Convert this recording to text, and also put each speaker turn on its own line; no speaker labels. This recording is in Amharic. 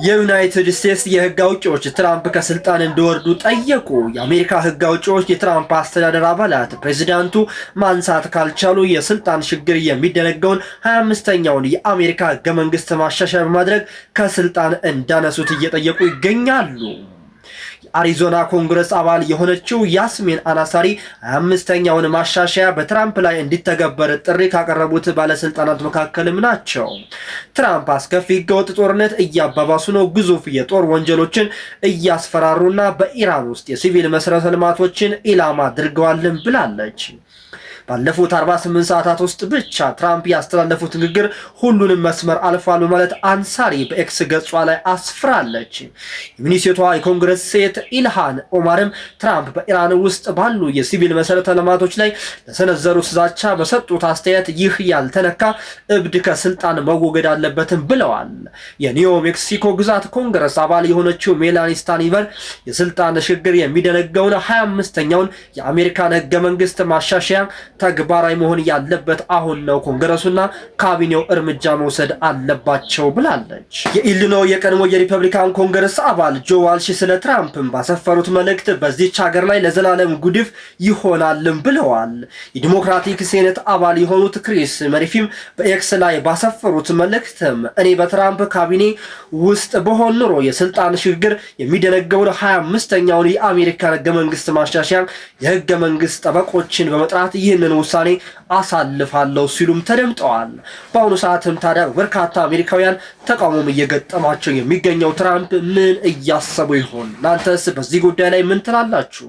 የዩናይትድ ስቴትስ የህግ አውጪዎች ትራምፕ ከስልጣን እንዲወርዱ ጠየቁ። የአሜሪካ ህግ አውጪዎች የትራምፕ አስተዳደር አባላት ፕሬዚዳንቱ ማንሳት ካልቻሉ የስልጣን ሽግግር የሚደነግገውን 25ኛውን የአሜሪካ ህገ መንግስት ማሻሻያ በማድረግ ከስልጣን እንዳነሱት እየጠየቁ ይገኛሉ። የአሪዞና ኮንግረስ አባል የሆነችው ያስሚን አናሳሪ 25ኛውን ማሻሻያ በትራምፕ ላይ እንዲተገበር ጥሪ ካቀረቡት ባለስልጣናት መካከልም ናቸው። ትራምፕ አስከፊ ህገወጥ ጦርነት እያባባሱ ነው፣ ግዙፍ የጦር ወንጀሎችን እያስፈራሩና በኢራን ውስጥ የሲቪል መሰረተ ልማቶችን ኢላማ አድርገዋልን ብላለች። ባለፉት 48 ሰዓታት ውስጥ ብቻ ትራምፕ ያስተላለፉት ንግግር ሁሉንም መስመር አልፏል በማለት አንሳሪ በኤክስ ገጿ ላይ አስፍራለች። የሚኒሶታ የኮንግረስ ሴት ኢልሃን ኦማርም ትራምፕ በኢራን ውስጥ ባሉ የሲቪል መሰረተ ልማቶች ላይ ለሰነዘሩት ዛቻ በሰጡት አስተያየት ይህ ያልተነካ እብድ ከስልጣን መወገድ አለበትም ብለዋል። የኒው ሜክሲኮ ግዛት ኮንግረስ አባል የሆነችው ሜላኒ ስታኒቨር የስልጣን ሽግግር የሚደነግገውን 25ኛውን የአሜሪካን ህገ መንግስት ማሻሻያ ተግባራዊ መሆን ያለበት አሁን ነው፣ ኮንግረሱና ካቢኔው እርምጃ መውሰድ አለባቸው ብላለች። የኢሊኖይ የቀድሞ የሪፐብሊካን ኮንግረስ አባል ጆ ዋልሽ ስለ ትራምፕም ባሰፈሩት መልእክት በዚች ሀገር ላይ ለዘላለም ጉድፍ ይሆናልም ብለዋል። የዲሞክራቲክ ሴኔት አባል የሆኑት ክሪስ መርፊም በኤክስ ላይ ባሰፈሩት መልእክትም እኔ በትራምፕ ካቢኔ ውስጥ ብሆን ኖሮ የስልጣን ሽግግር የሚደነግገውን 25ኛውን የአሜሪካን ህገ መንግስት ማሻሻያ የህገ መንግስት ጠበቆችን በመጥራት ይህንን ውሳኔ አሳልፋለሁ ሲሉም ተደምጠዋል። በአሁኑ ሰዓትም ታዲያ በርካታ አሜሪካውያን ተቃውሞም እየገጠማቸው የሚገኘው ትራምፕ ምን እያሰቡ ይሆን? እናንተስ በዚህ ጉዳይ ላይ ምን ትላላችሁ?